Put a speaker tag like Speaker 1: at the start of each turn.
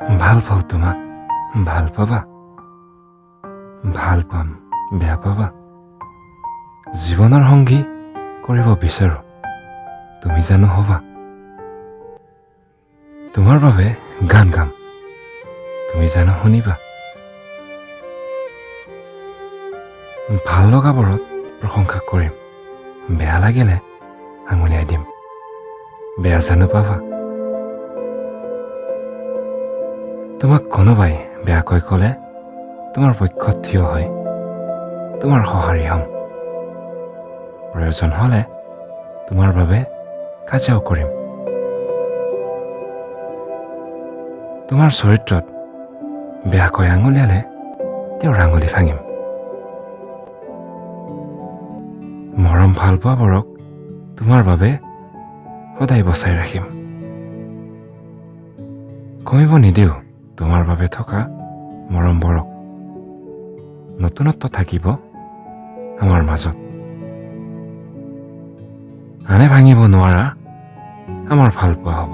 Speaker 1: ভাল পাওঁ তোমাক, ভাল পাবা? ভাল পাম, বেয়া পাবা? জীৱনৰ সংগী কৰিব বিচাৰোঁ, তুমি জানো হ'বা? তোমাৰ বাবে গান গাম, তুমি জানো শুনিবা? ভাল লগাবোৰত প্ৰশংসা কৰিম, বেয়া লাগিলে আঙুলিয়াই দিম, বেয়া জানো পাবা? তোমাক কোনোবাই বেয়াকৈ ক'লে তোমাৰ পক্ষত থিয় হৈ তোমাৰ সঁহাৰি হ'ম, প্ৰয়োজন হ'লে তোমাৰ বাবে কাজিয়াও কৰিম। তোমাৰ চৰিত্ৰত বেয়াকৈ আঙুলিয়ালে তেওঁৰ আঙুলি ভাঙিম। মৰম ভাল পোৱাবোৰক তোমাৰ বাবে সদায় বচাই ৰাখিম। কমিব নিদিওঁ তোমাৰ বাবে থকা মৰমবোৰক। নতুনত্ব থাকিব আমাৰ মাজত, আনে ভাঙিব নোৱাৰা আমাৰ ভালপোৱা হ'ব।